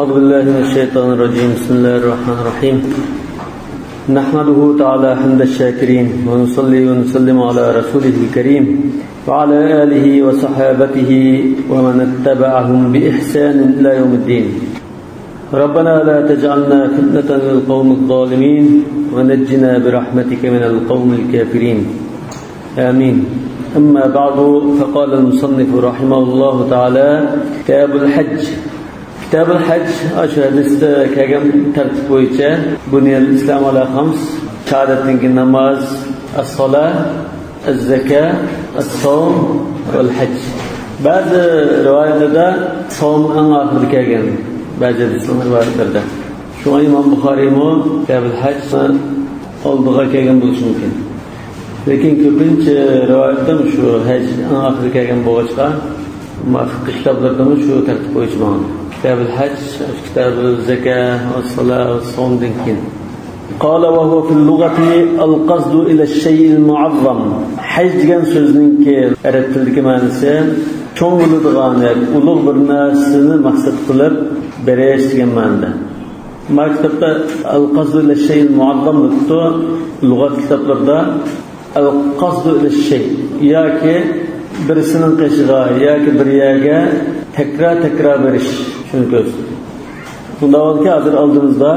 أعوذ بالله من الشيطان الرجيم. بسم الله الرحمن الرحيم. نحمده تعالى حمد الشاكرين، ونصلي ونسلم على رسوله الكريم وعلى آله وصحابته ومن اتبعهم بإحسان إلى يوم الدين. ربنا لا تجعلنا فتنة للقوم الظالمين ونجنا برحمتك من القوم الكافرين، آمين. أما بعد، فقال المصنف رحمه الله تعالى: كتاب الحج. كتاب الحج shu hadisda kelgan tartib bo'yicha buniyal islom ala xams: shahodatdan keyin namoz, as-solah, az-zaka, as-savm val hajj. Ba'zi rivoyatlarda savm eng oxirida kelgan, ba'zi hadislar rivoyatlarda. Shunga Imom Buxoriymi Kitabul Hajj oldiga kelgan bo'lishi mumkin. Lekin ko'pincha rivoyatda shu haj eng oxirida kelgan bo'lg'achqa, fiqh kitoblarida shu tartib bo'yicha bo'lgan. Kitabul Hajj, Kitabul Zaka, as-salah, as-savmdan keyin. قال وهو في اللغة القصد إلى الشيء المعظم. Haj degan so'zningki arab tilidagi ma'nosi cho'ng bo'ladigan yoki ulug' bir narsani maqsad qilib berish degan ma'noda. Ma kitobda al-qasdu ila shay'il mu'azzam debdi. Lug'at kitoblarida al-qasdu ila shay yoki birisining qishig'a yoki bir yerga takrar-takrar berish shuni ko'rsatadi. Bunda avvalgi hozir oldimizda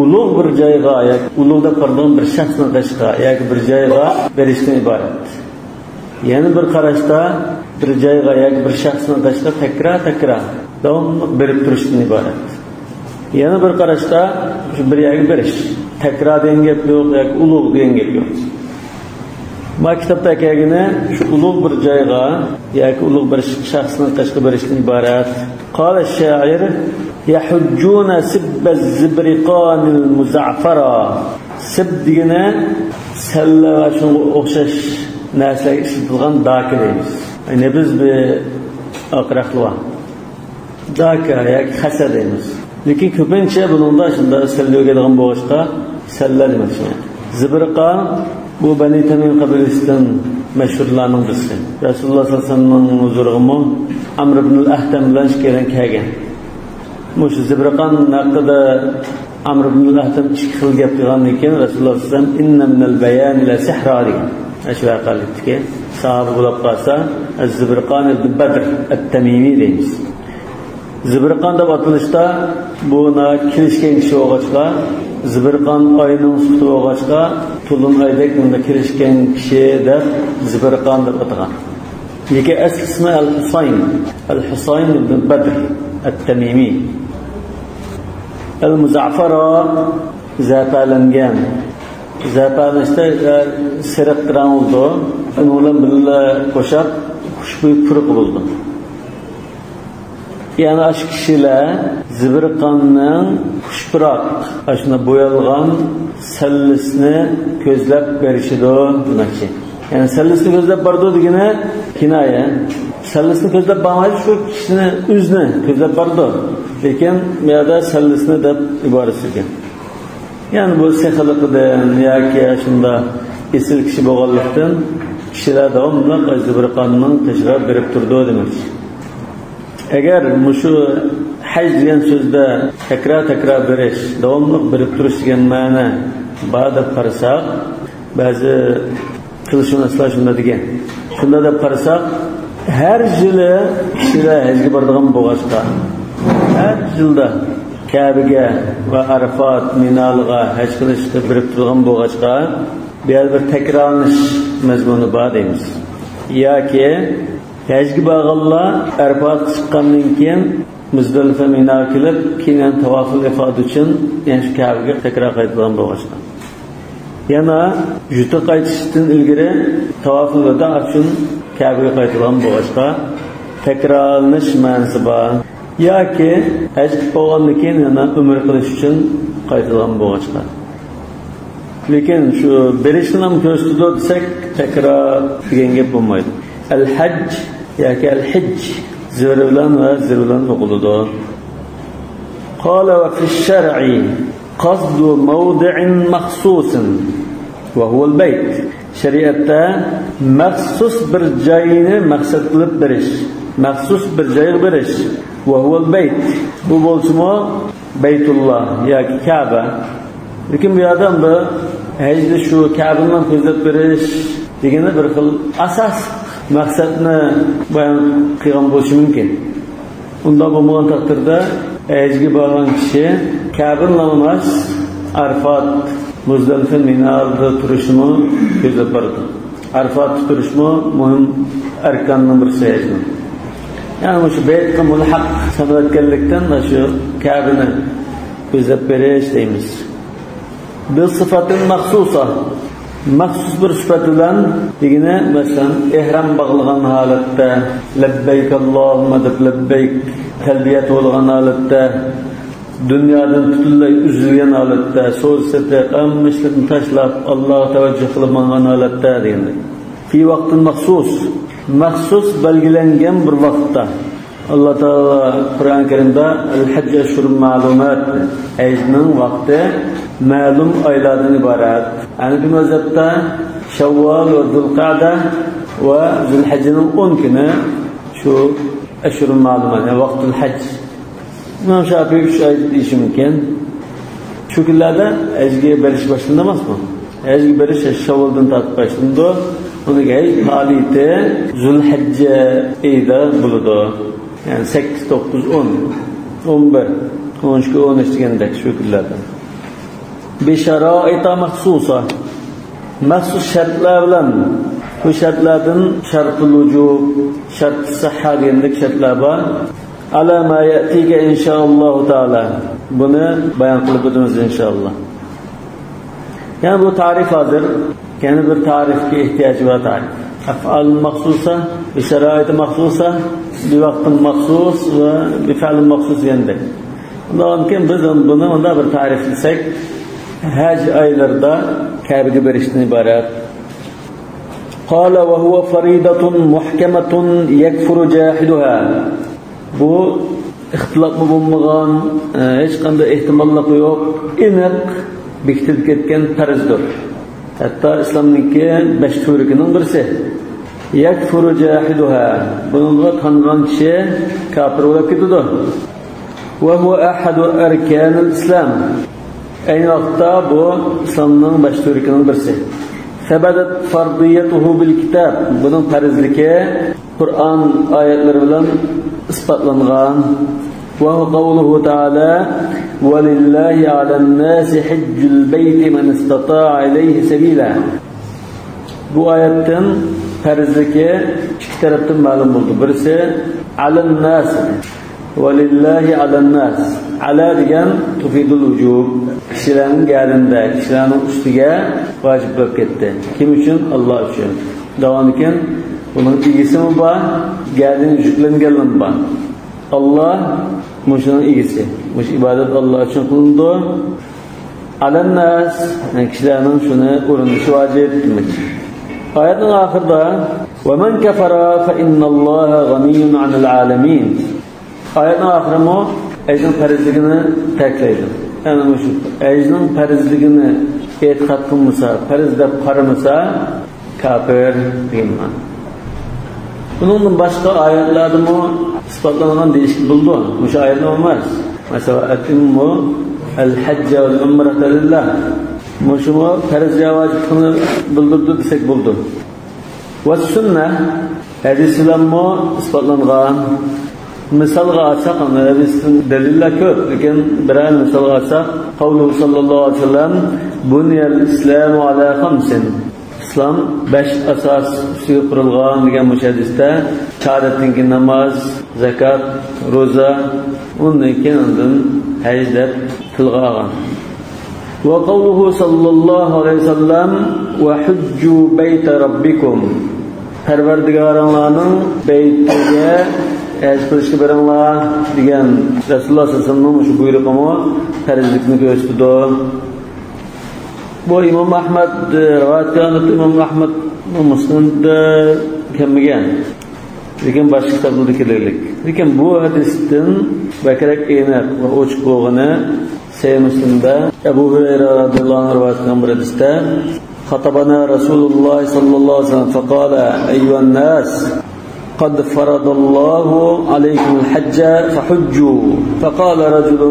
ulug' bir joyga yoki ulug' deb qaralgan bir shaxsning qishig'a yoki bir joyga berishdan iborat. Yana bir qarashda bir joyga yoki bir shaxsning qishig'a takrar-takrar davomli berib turishdan iborat. Yana bir qarashda shu bir yerga berish, takrar degan gap yo'q yoki ulug' degan gap yo'q. Ma kitobda kelgani shu ulug' bir joyga yoki ulug' bir shaxsning qishig'a berishdan iborat. Qala ash-sha'ir: yahujjuna sibba az-zibriqanil muza'fara. Sib degani salla va shunga o'xshash narsalarga ishlatilgan daka deymiz. Ya'ni biz bir aqraqli daka yoki xasa deymiz. Lekin ko'pincha buningda shunda salla o'rgangan bo'lg'achqa salla demoqchi. Zibriqon bu Bani Tamim qabilasidan mashhurlarning birisi. Rasululloh sollallohu alayhi vasallamning huzuriga Amr ibn al-Ahtam bilan ishkadan kelgan. Shu Zibriqon haqida Amr ibn al-Ahtam ikki xil gap qilgandan keyin Rasululloh sollallohu alayhi vasallam inna minal bayani la sihra degan. Shu vaqalikdiki sahoba bo'lib qolsa Az-Zibriqon ibn Badr at-Tamimi deymiz. Zibriqon deb atalishda bu kelishgan kishi bo'lg'achqa, Zibriqon oyining sufati bo'lg'achqa, to'lin oydek bunda kelishgan kishi deb Zibriqon deb atagan. Lekin asl ismi Al-Husayn, Al-Husayn ibn Badr at-Tamimi. Al-Muzaffara zafalangan. Zafalanishda sariq rang bo'ldi. Uni bilan birga qo'shib xushbo'y puruq bo'ldi. Ya'ni shu kishilar Zibriqonning xushpuroq, shuni bo'yalgan sallisini ko'zlab berishidi demoqchi. Ya'ni sallisini ko'zlab bordi degani kinoya. Sallisini ko'zlab bormaydi, shu kishini o'zini ko'zlab bordi. Lekin bu yerda sallisini deb iborasi ekan. Ya'ni bu sexiliqidan yoki shunda esil kishi bo'lganlikdan kishilar davomli Zibriqonning qishig'a berib turdi demoqchi. Agar mushu haj degan so'zda takrar-takrar berish, davomli berib turish degan ma'no bor deb qarasak, ba'zi tilshunoslar shunda degan. Shunda deb qarasak, har yili kishilar hajga boradigan bo'lg'achqa, har yilda Kabaga va Arafat Minolga haj qilishga berib turgan bo'lg'achqa, bu yerda bir takrorlanish mazmuni bor deymiz. Yoki hajga borganlar Arafat chiqqandan keyin Muzdalifa Minoga kelib, keyin tavoful ifoda uchun yana shu Kabaga takrar qaytadigan bo'lg'achqa. Yana yuti qaytishdan ilgari tavoful vado uchun Kabaga qaytadigan bo'lg'achqa takrorlanish ma'nosi bor. Yoki haj qilib bo'lgandan keyin yana umr qilish uchun qaytadigan bo'lg'achqa. Lekin shu berishni ham ko'rsatdi desak, takror degan gap bo'lmaydi. Al-hajj yoki al-hijj zir bilan va zir bilan o'qiladi. Qala va fi shar'i qasdu mawdi'in maxsusin va huwa al-bayt. Şeriatta maxsus bir joyni maqsad qilib berish, maxsus bir joyga berish. Va huval bayt. Bu bo'lsa-mu Baytulloh yoki Ka'ba. Lekin bu yerda bu hajni shu Ka'bani ko'zlab berish degani bir xil asos maqsadni bayon qilgan bo'lishi mumkin. Unda bo'lmagan taqdirda hajga borgan kishi Ka'bani emas, Arafat, Muzdalifa, Minada turishini ko'zlab boradi. Arafat turishmi muhim arkonning birisi hajning. Yani şu beytga mulhaq sanayotganlikdan shu Ka'bani ko'zlab berish deymiz. Bir sifatin maxsusa, maxsus bir sifat bilan degani masalan ihrom bog'lagan holatda labbayk Allohumma deb labbayk talbiyat bo'lgan holatda, dunyodan butunlay uzilgan holatda, so'z satiq hamma ishlarni tashlab Allohga tavajjuh qilib mangan holatda degani. Fi vaqtin maxsus, maxsus belgilangan bir vaqtda. Allah Teala Kur'an-ı Kerim'de el-hacc eşhurun ma'lumat, hacning vaqti ma'lum aylardan iborat. Yani bir mezhepte Şevval ve Zulqa'da ve Zulhicce'nin 10 günü şu eşhurun ma'lumat, yani vaktul hac. İmam Şafii 3 ay deyişi mümkün. Şu günlerde hacga berish başlandı emasmi? Hacga berish Şevval'dan tortib başlandı. Uni haj faoliyati Zulhijja oyida bo'ladi. Yani 8, 9, 10, 11, 12, 13 degandek shu kunlarda. Bi sharoita maxsusa, maxsus shartlar bilan, bu shartlardan shartul vujub, shart sahha degandek shartlar bor. Ala ma ya'tika inshaalloh taala. Buni bayon qilib o'tamiz inshaalloh. Yani bu tarif hazır. Yani bir tarifga ehtiyoji bor tarif. Af'al maxsusa, bi sharoit maxsusa, bi vaqtin maxsus va bi fe'l maxsus degandek. Undan keyin biz buni unda bir ta'riflasak, haj oylarida Ka'baga borishdan iborat. Qala va huwa faridatun muhkamatun yakfuru jahiduha. Bu ixtilofmi bo'lmagan, hech qanday ehtimollik yo'q, aniq bekitilib ketgan farzdir. Hatta İslam'nınki 5 türkünün birisi. Yakfuru jahiduha. Bununla tanınan kişi kafir olup gidiyor. Ve huve ahadu erkanil İslam. Aynı vaqtda bu İslam'ın 5 türkünün birisi. Sebedet fardiyetuhu bil kitab. Bunun farzligi Kur'an ayetleri bilan ispatlangan. Ve huve kavluhu Teala وَلِلَّهِ عَلَى النَّاسِ حِجُّ الْبَيْتِ مَنْ اسْتَطَاعَ إِلَيْهِ سَبِيلًا. Bu ayetten farzligi iki taraftan ma'lum bo'ldi. Birisi alan-nas, valillahi alan-nas. Ala degan tufidul vujub, kishilarning gardinda, kishilarning ustiga vojib bo'lib ketdi. Kim uchun? Alloh uchun. Davom ekan, buning egisimi bor, gardin yuklanganmi bor? Alloh mushuning egisi. Mush ibodat Alloh uchun qilindi. Alan-nas, yani kishilarning shuni o'rinishi vojib demak. Oyatning oxirida va man kafara fa innalloha g'aniyyun 'anil alamin. Oyatning oxirimi ajning farzligini ta'kidlaydi. Ya'ni shu ajning farzligini e'tiqod qilmasa, farz deb qaramasa kafir degan ma'no. Bundan boshqa oyatlardami isbotlangan deyish bo'ldi. O'sha oyatlar emas. Masalan, atimmu al-hajja val umrata lillah. Mushuma farz ya vojibligini bildirdi desak bo'ldi. Va sunnah hadis bilanmi isbotlangan. Misolga olsak, hadisdan dalillar ko'p, lekin biror misolga olsak, qavlu sallallohu alayhi vasallam bunyal islamu ala khamsin. İslam 5 asos ustiga qurilgan degan bu hadisda shahodatdan keyin namoz, zakat, ro'za, undan keyin undan haj deb tilga olgan. Va qavluhu sallallohu alayhi vasallam va hujju bayta robbikum. Parvardigoringlarning baytiga haj qilishga boringlar degan Rasululloh sollallohu alayhi vasallamning shu buyrug'imi farzlikni ko'rsatdi. Bu İmam Ahmad rivayet qilgan, İmam Ahmad Muslimda kelmagan. Lekin boshqa kitoblarda kelaylik. Lekin bu hadisdan bakrak aniq va ochiq bo'lgani Sahih Muslimda Abu Hurayra radhiyallohu anhu rivayet qilgan bir hadisda خطبنا رسول الله صلى الله عليه وسلم فقال أيها الناس قد فرض الله عليكم الحج فحجوا فقال رجل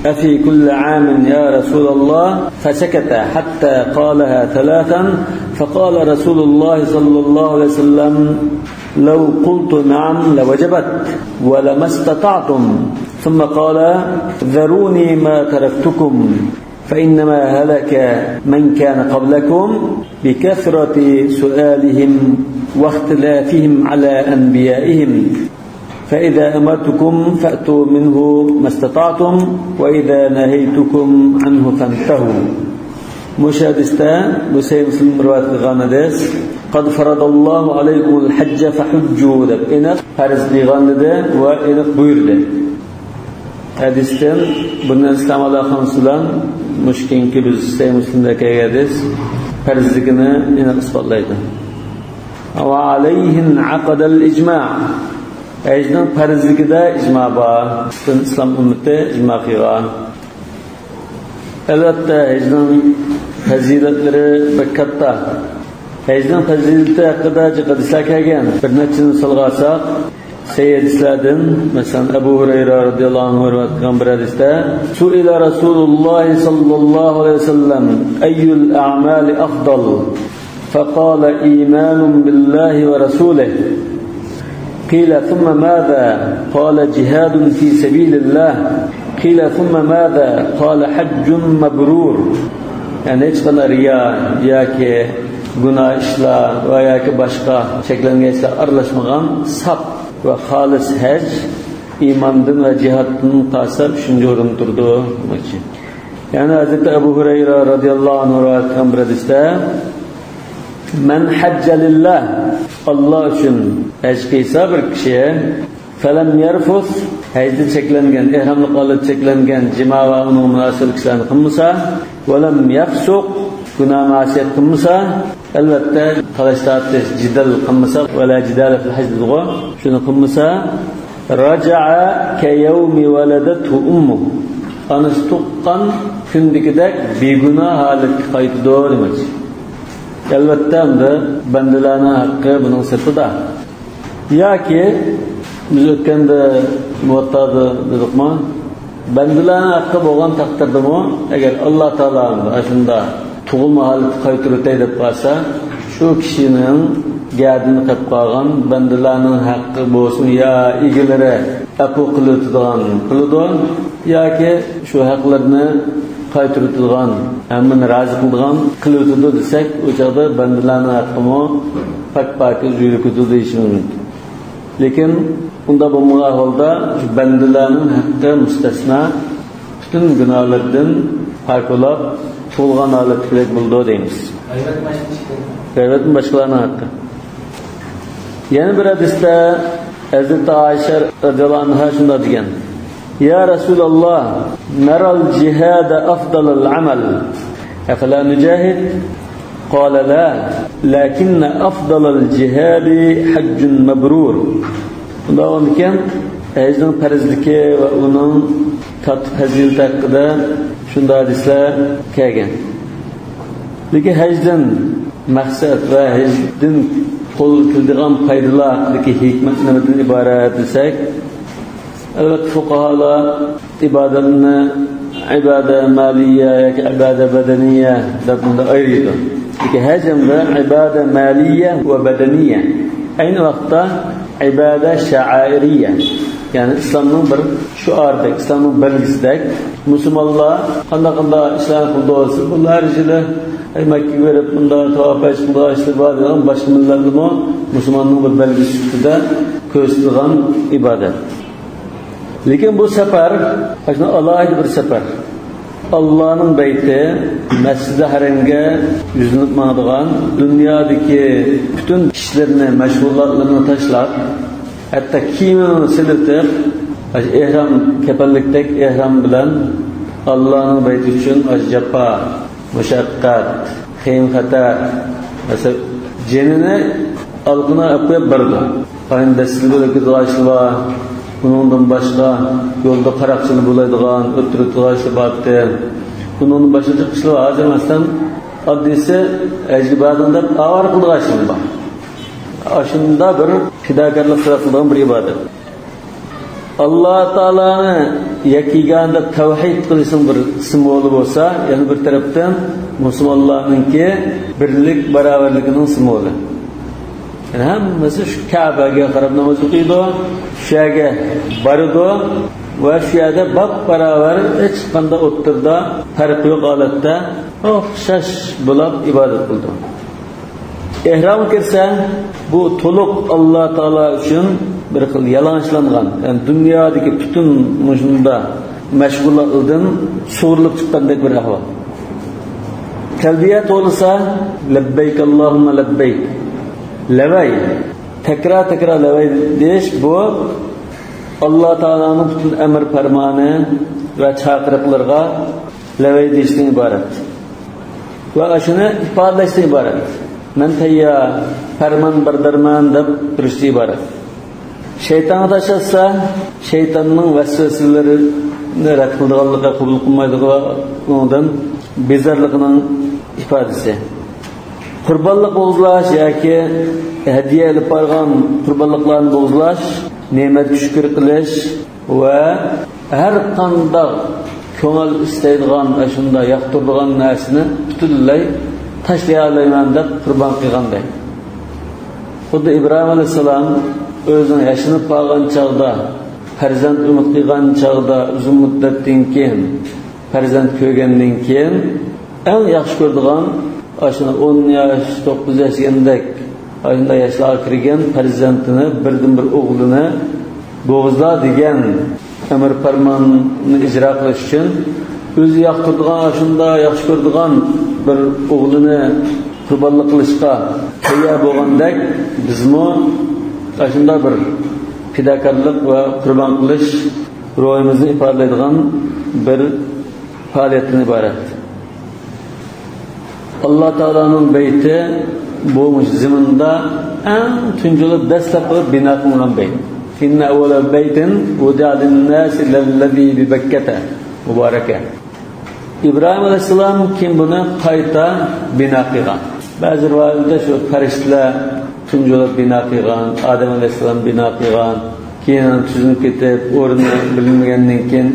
أفي كل عام يا رسول الله فسكت حتى قالها ثلاثا فقال رسول الله صلى الله عليه وسلم لو قلت نعم لوجبت ولما استطعتم ثم قال ذروني ما تركتكم فإنما هلك من كان قبلكم بكثرة سؤالهم واختلافهم على أنبيائهم فإذا أمرتكم فأتوا منه ما استطعتم وإذا نهيتكم عنه فانتهوا. مشاهدستا بسيد مسلم رواية الغاندس قد فرض الله عليكم الحج فحجوا deb aniq farz qilgan dedi va aniq buyurdi. Hadisdan bundan İslam aloqasi bilan mushkinki biz Sahih Müslimda kelgan hadis farzligini aniq isbotlaydi. Va alayhin aqadal ijma'. Hajning farzligida ijma bor. Butun islom ummati ijma qilgan. Albatta hajning fazilatlari bir katta. Hajning fazilati haqida hadislar kelgan. Bir necha misolga olsak, Sayyidlardan, masalan Abu Hurayra radhiyallohu anhu rivoyat qilgan bir hadisda, Suila Rasululloh sallallohu alayhi vasallam ayyul a'mali afdal? فقال إيمان بالله ورسوله. قيل ثم ماذا؟ قال جهاد في سبيل الله. قيل ثم ماذا؟ قال حج مبرور. Yani hech qanday riyo yoki gunoh ishlar va yoki boshqa cheklangan ishlar aralashmagan sap va xolis haj iymondan va jihoddan qolsa uchinchi o'rinda turdi demoqchi. Yani Hazreti Abu Hurayra radhiyallohu anhu rivoyat qilgan bir hadisda Men hacca lillah, Allah uchun haj qilsa bir kishi, falam yarfus, hajda cheklangan, ihramli holatda cheklangan jima va uning munosib ishlarni qilmasa, va lam yafsuq, gunoh ma'siyat qilmasa, albatta talash tortish, jidal qilmasa, va la jidala fil haj dedigu, shuni qilmasa, raja'a ka yawmi waladathu ummu. Onasi tuqqan kundagidek begunoh holatga qaytadi demoqchi. Albatta endi bandalarning haqqi buning sirtida. Yoki biz o'tganda Muvattada dedikmi? Bandalarning haqqi bo'lgan taqdirdami, agar Alloh taolo shunda tug'ilma holati qaytarib deb qolsa, shu kishining gardini qilib qolgan bandalarning haqqi bo'lsin, yo egalari afu qiladigan qiladi, yoki shu haqlarni qaytaradigan, hammani rozi qiladigan qiladi desak, o chaqda bandalarning haqqimi pok-pokiz yurib ketadi deyishimiz mumkin. Lekin unda bo'lmagan holda shu bandalarning haqqi mustasno, butun gunohlardan poklab tug'ilgan holat kerak bo'ldi deymiz. G'aybat boshqalarning haqqi. Yana bir hadisda Hazreti Ayşe radhiyallohu anha shunday degan: Ya Rasululloh, naral jihad afdalul amal. Afala nujahid? Qala la, lakinna afdalul jihad hajjun mabrur. Bunda ekan hajning farzligi va uning katta fazilati haqida shunday hadislar kelgan. Lekin hajdan maqsad va hajdan qo'l keladigan foydalar haqidagi hikmat nimadan iborat desak, albatta fuqarolar ibodatni ibada maliya yoki ibada badaniya deb bunda ayiradi. Lekin haj endi ibada maliya va badaniya. Ayni vaqtda ibada sha'airiya, ya'ni islomning bir shuaridek, islomning belgisidek. Musulmonlar qanday-qanday ishlar qildi bo'lsa, bular yili Makkaga berib bunda tavof qildi, ishlar bor degan boshqa millatlarmi musulmonning bir belgisi sifatida ko'rsatilgan ibodat. Lekin bu safar alohida bir safar. Allohning bayti Masjidi Haramga yuzlanib mangdigan dunyodagi butun ishlarni, mashg'ulotlarni tashlab, hatto kiyimini silitib, ihrom kafanlikdek ihrom bilan Allohning bayti uchun jafo, mushaqqat, qiyin xatar, masalan, jinini alqına olib qo'yib bordi. Qarindoshlar bo'lib ketgan, buningdan boshqa yo'lda qaroqchilik bo'ladigan, o'tiradigan ishlar bor. Buningdan boshqa ishlar hozir masalan Oddiysi haj ibodatini deb avor qilgan bor. Shunda bir fidokorlik qiladigan bir ibodat. Alloh taoloni yakiganda tavhid qilishning bir simvoli bo'lsa, yana bir tarafdan musulmonlarningki birlik barobarligining simvoli. Yani hammasi shu Kabaga qarab namoz o'qiydi, shu yerga boradi va shu yerda bab barobar hech qanday o'ttirda farq yo'q holatda o'xshash bo'lib ibodat qildi. Ehrom kirsa, bu to'liq Alloh taolo uchun bir xil yalang'ochlangan, ya'ni dunyodagi butun mushunda mashg'ulotlardan surilib chiqqandek bir ahvol. Talbiya to'lsa, labbayk Allohumma labbayk. Lavay, tekrar tekrar lavay deyish bu Alloh taoloning butun amr farmoni va chaqiriqlarga lavay deyishdan iborat. Va shuni ifodalashdan iborat. Men tayyor, farmon bardarman deb turishdan iborat. Shaytonga tashlasa, shaytonning vasvasalarini rad qilganligiga, qabul qilmaydiganidan bezorligining ifodasi. Qurbonlik bo'g'izlash yoki hadiya ilib borgan qurbonliklarni bo'g'izlash, ne'matga shukr qilish va har qanday ko'ngil istaydigan, shunda yoqtiradigan narsani butunlay tashlay olmayman deb qurbon qilganday. Xuddi Ibrohim alayhissalom o'zining yashinib qolgan chog'da, farzand umid qilgan chog'da, uzun muddatdan keyin farzand ko'rgandan keyin eng yaxshi ko'radigan ashuni 10 yosh, 9 yosh degandek shunday yoshlarga kirgan farzandini, birdan bir o'g'lini bo'g'izla degan amr farmonni ijro qilish uchun o'zi yoqtiradigan, shunda yaxshi ko'radigan bir o'g'lini qurbonlik qilishga tayyor bo'lgandek, bizmi shunda bir fidokorlik va qurbon qilish ruhimizni ifodalaydigan bir faoliyatdan iborat. Alloh taoloning beyti bu zaminda eng tunjilib dastlab qilib bino qilingan beyt. Inna awwala baytin wudi'a lin-nasi lallazi bi Bakkata mubaraka. İbrahim alayhissalom kim buni qayta bino qilgan. Ba'zi rivoyatlarda shu farishtalar tunjilib bino qilgan, Odam alayhissalom bino qilgan, keyin tuzilib ketib o'rni bilinmagandan keyin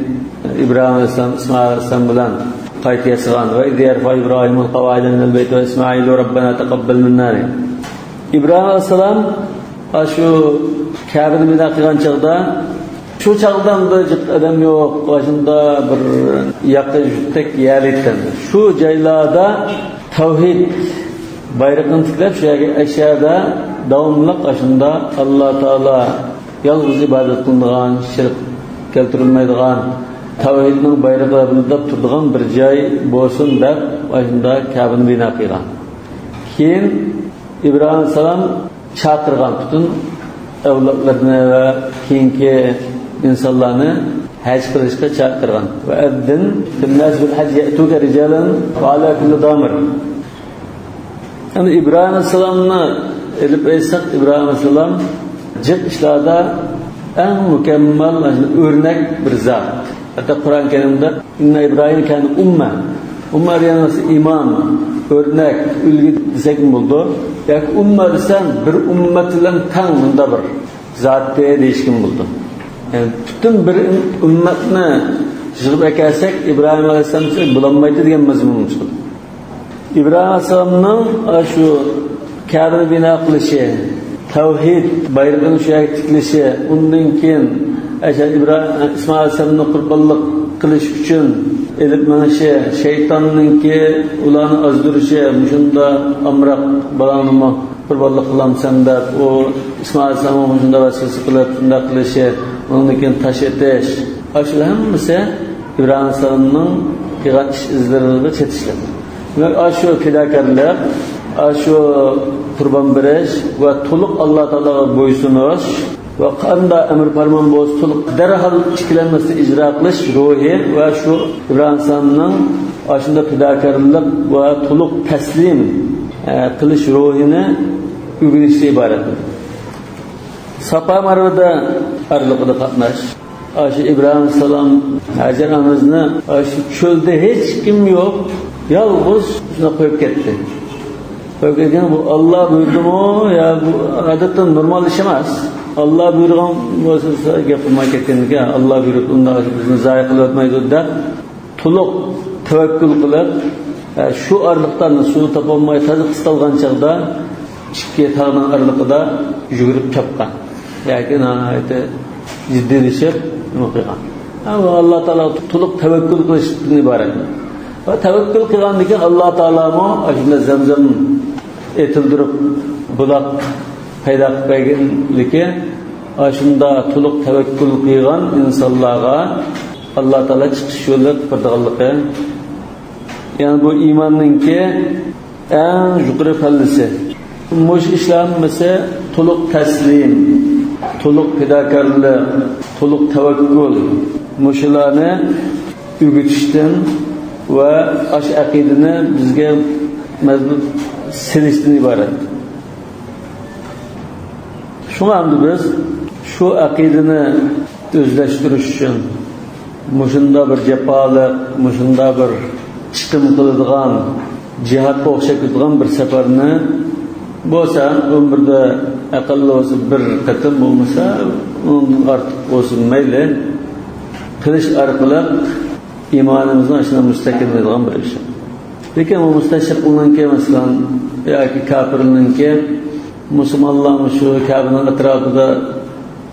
İbrahim alayhissalom Ismoil alayhissalom bilan qayta yasagan. Va yarfa İbrahimul qawaida minal bayt va Ismoil robbana taqabbal minna. İbrahim alayhissalom shu Ka'bani bino qilgan chog'da shu chog'dan da odam yo'q, shunda bir yaqin jutak yerlikdan shu joylarda tavhid bayrog'ini tiklab shu yerga ashyoda davomli shunda Alloh taolo yolg'iz ibodat qilinadigan, shirk keltirilmaydigan, tavhidning bayrog'i bildirib turadigan bir joy bo'lsin deb shunda Ka'bani bino qilgan. Keyin İbrahim alayhissalom chaqirgan butun avlodlarni va keyingi insonlarni haj qilishga chaqirgan. Va addin finnas bil haj ya'tuka rijalan va ala kulli damir. Endi İbrahim alayhissalomni ilib aytsak, İbrahim alayhissalom jiq ishlarda eng mukammal o'rnak bir zot. Hatto Qur'on Karimda inna İbrahim kana umma. Umma degani iymon, o'rnak, ulgi desak bo'ldi. Yoki umma desam bir ummat bilan tang bunda bir zot deyishgan bo'ldi. Yani bütün bir ummatni yig'ib akelsak İbrahim alayhissalom bo'lolmaydi degan mazmun chiqdi. İbrahim alayhissalomning shu Ka'bani bino qilishi, tavhid bayrog'ini shu yerga tiklishi, undan keyin İbrahim İsmoil alayhissalomni qurbonlik qilish uchun elib manishi, shaytonninki ularni ozdirishi, shunda amroq balani qurbonlik qilamsan deb u İsmoil alayhissalomni shunda vasvasa qilib shunda qilishi, undan keyin tosh etish, shular hammasi İbrahim alayhissalomning qilgan ish izlariga chetishli. Demak, shu fidokorlik, shu qurbon berish va to'liq Alloh taologa bo'ysunish va qanday amr farmon bo'lsa to'liq darhol ikkilanmasdan ijro qilish ruhi va shu İbrahim alayhissalomning shunda fidokorlik va to'liq taslim qilish ruhini o'rganishdan iborat. Safa Marvada aralıqda qatnash. Shu Ibrohim alayhissalom Hajar onamizni shu cho'lda hech kim yo'q, yolg'iz shuni qo'yib ketdi. Qo'yib ketgan bu Alloh buyurdimi yo bu odatda normal ish emas. Alloh buyurgan bo'lsa gap qilmay ketgan ekan, Alloh buyurib unda bizni zoya qilib o'tmaydi deb to'liq tavakkul qilib shu orliqdan suv topolmay toza qistalgan chog'da ikki tog'ning orliqida yugurib chopgan yoki jiddiylashib nima qilgan. Alloh taolo to'liq tavakkul qilishdan iborat. Va tavakkul qilgandan keyin Alloh taolomi shunda zamzam etildirib buloq paydo qilib berganligi shunda to'liq tavakkul qilgan insonlarga Alloh taolo chiqish yo'li qilib. Ya'ni bu iymonninki eng yuqori pallasi. Mush ishlanmasa to'liq taslim, to'liq fidokorlik, to'liq tavakkul mushularni o'rgatishdan va ash aqidani bizga mazbut silishdan iborat. Shunga hamda biz shu aqidani o'zlashtirish uchun mushunda bir jafoliq, mushunda bir chiqim qiladigan, jihatga o'xshab ketadigan bir safarni bo'lsa umrda aqalli bo'lsa bir qatim bo'lmasa undan ortiq bo'lsin mayli qilish orqali iymonimizni shuni mustahkamlaydigan bir ish. Lekin bu mustashriqlarniki masalan yoki kofirlarniki musulmonlar shu Kabaning atrofida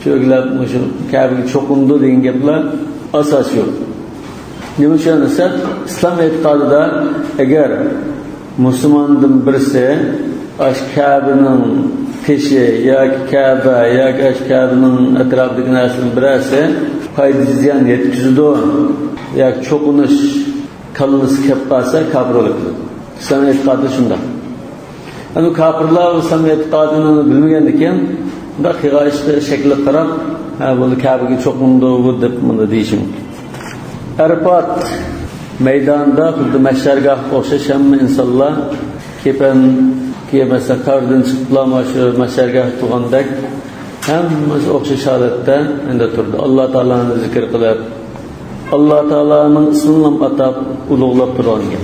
cho'glab shu Kabaga cho'qindi degan gaplar asos yo'q. Nima uchun desa, islom e'tiqodida agar musulmondan birisi ash Kabaning teshi yoki Kaba yoki ash Kabaning atrofidagi narsaning birasi foyda ziyon yetkazadi yoki cho'qinish kallasi kelib qolsa kofir bo'ladi. Islom e'tiqodi shunda. Ana kofirlar islom e'tiqodini bilmagan ekan, unda qilgan shakli qarab, ha buni Kabaga cho'qindi bu deb buni deyishi mumkin. Arafat maydonida xuddi mahshargohga o'xshash hamma insonlar kepan kiymasa qabrdan chiqiblar shu mahshargoh turgandek hammasi o'xshash holatda endi turdi. Alloh taoloni zikr qilib, Alloh taoloning ismini atab ulug'lab turgan.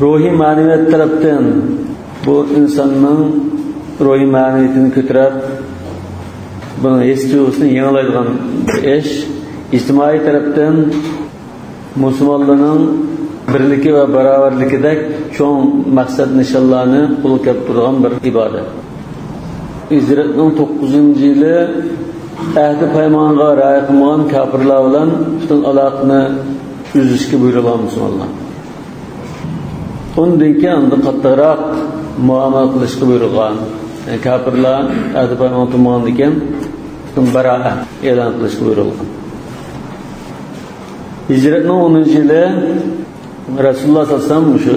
Ruhiy ma'naviyat tarafdan bu insonning ruhiy ma'naviyatini ko'tarib, buni his tuyg'usini yangilaydigan bir ish. Ijtimoiy tarafdan musulmonlarning birligi va barobarligidek cho'ng maqsad nishonlarni qo'lga keltirgan bir ibodat. Hicretning 9-yili ahdi paymonga rioya qilmagan kofirlar bilan butun aloqani uzishga buyurilgan musulmonlar. Undan keyin endi qattiqroq muomala qilishga buyurilgan. Yani kofirlar ahdi paymon tutmagandan keyin butun baroa e'lon qilishga buyurilgan. Hicretning 10-yili Rasululloh sallallohu alayhi vasallam shu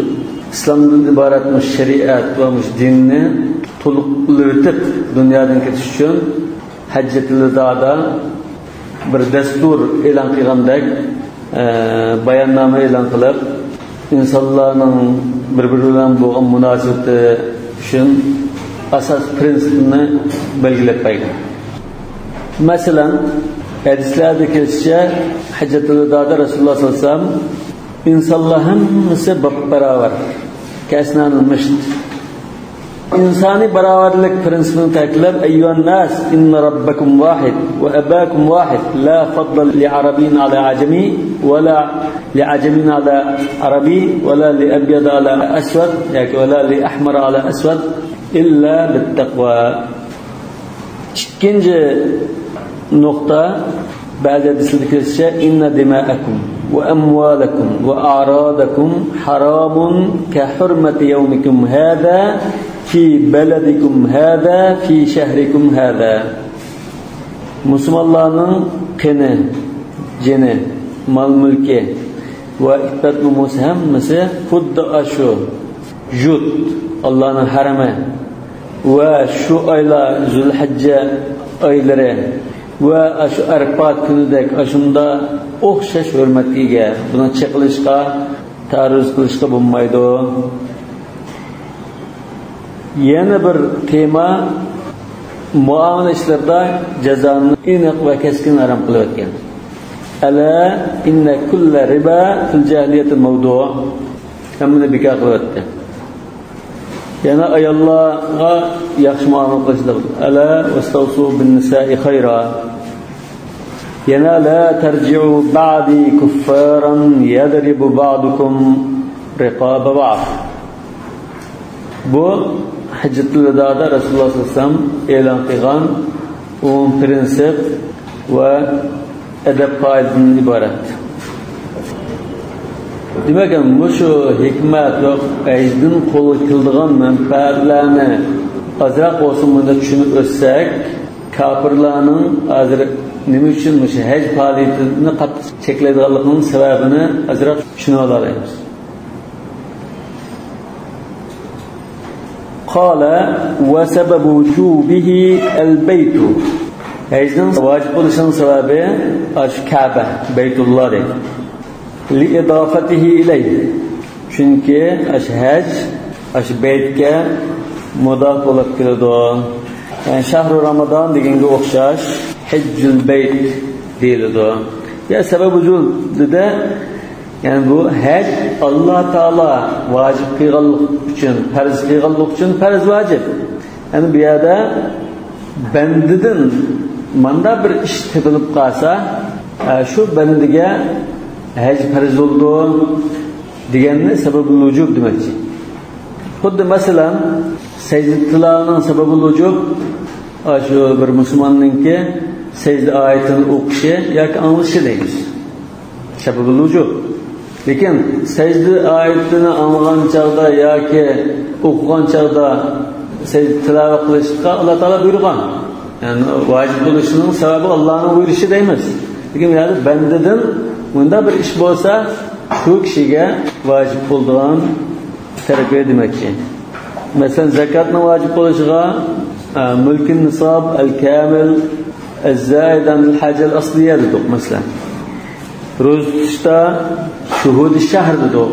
islomdan iborat shariat va dinni to'liqlatib dunyodan ketish uchun Haccatul Vidoda bir dastur e'lon qilgandek bayonnoma e'lon qilib insonlarning bir-biri bilan bo'lgan munosabati uchun asos prinsipini belgilab qo'ygan. Masalan, hadislarda kelishicha Haccatul Vidoda Rasululloh sallallohu alayhi vasallam insonlar hammasi bab-barobar, kasnanil misht. İnsani beraberlik prinsipini ta'kidlab, ayyuhan nas inna rabbakum vahid va abakum vahid la fadla li arabin ala ajami va la li ajamin ala arabi va la li abyad ala aswad yoki va la li ahmar ala aswad illa bittaqva. Ikkinchi nuqta ba'zi hadislarda kelishicha inna dima'akum va amwalakum va a'radakum haramun ka hurmati yawmikum hada fi baladikum hada fi shahrikum hada. Musulmonlarning qini, jini, mal mulki va iffat nomusi hammasi xuddi shu yurt Allohning harami va shu oylar Zulhijja oylari va shu Arafat kunidek shunda o'xshash hurmatga ega. Buni chiqilishga, ta'ruz qilishga bo'lmaydi. Yana bir tema Muamele işlerida cezanı aniq va keskin haram qilayotgan. Ala inna kulla riba fil jahiliyati mavdu'. Hammani bekor qilyapti. Yana ayollarga yaxshi muomala qilishlik. Ala vastavsu bin nisa'i khayra. Yana la tarji'u ba'di kuffaran yadribu ba'dukum riqaba ba'd. Bu Haccatul Veda'da Resulullah sallallahu aleyhi ve sellem e'lon qilgan 10 prinsip va edeb qoidasidan iborat. Demak, bu shu hikmat va ajdin qo'lga keladigan manfaatlarni ozroq bo'lsin bunda tushunib o'tsak, kofirlarning hozir nima uchun shu haj faoliyatini qattiq cheklaydiganligining sababini ozroq tushunib olamiz. Qala va sababu wujubihi al-bayt. Hajning vojib bo'lishining sababi shu Ka'ba, Baytulloh deydi. Li idofatihi ilayhi. Chunki haj shu baytga mudof bo'lib keladi. Yani şahru Ramazan deganga o'xshash hajjul bayt deyiladi. Ya sabab vujub dedi. Yani bu haj Alloh taolo vojib qilganlik uchun, farz qilganlik uchun farz vojib. Yani bu yerda bandidan manda bir ish topilib qolsa, shu bandiga haj farz bo'ldi deganni sababul vujub demakchi. Xuddi masalan sajda tilovatning sababul vujub shu bir musulmonninki sajda oyatini o'qishi yoki anglishi deymiz. Sababul vujub. Lekin sajda oyatini anglagan chog'da yoki o'qigan chog'da sajda tilovat qilishga Alloh taolo buyurgan. Yani vojib bo'lishining sababi Allohning buyurishi deymiz. Lekin bu yerda bandadan bunda bir ish bo'lsa, shu kishiga vojib bo'ladigan tarafi demakchi. Masalan, zakotning vojib bo'lishiga mulkin nisob al-kamil az-zaid an al-haja al-asliya dedik masalan. Ro'za tutishda shuhud shahr dedik.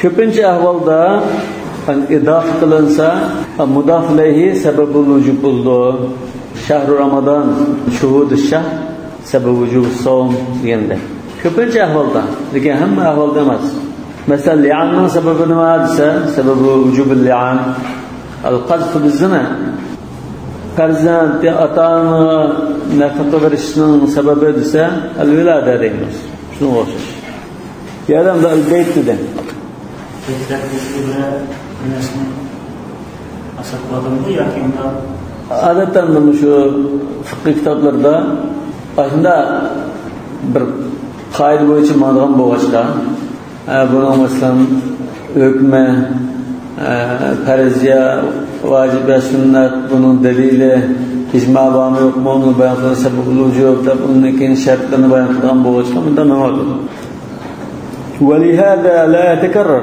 Ko'pincha ahvolda idofa qilinsa, mudof ilayhi sababul vujub bo'ldi. Shahru Ramazon shuhud shahr sabab vujub savm deganda. Ko'pincha ahvolda, lekin hamma ahvolda emas. Masalan, li'anning sababi nima desa, sababi vujubul li'an al-qazf biz-zina. Farzand ota-ona nafaqa berishning sababi desa, al-vilada deymiz. Shunga o'xshash. Yarim da al-bayt dedi. Adatan shu fiqh kitoblarida aslida bir qoida bo'yicha ma'lum bo'lg'achqa, buni masalan hukmi, farziya, vojib va sunnat, buning dalili, ijmo bormi yo'qmi, uni bayon qilgan sababul vujub deb undan keyin shartlarni bayon qilgan bo'lg'achqa bunda nima bo'ladi? ولهذا لا يتكرر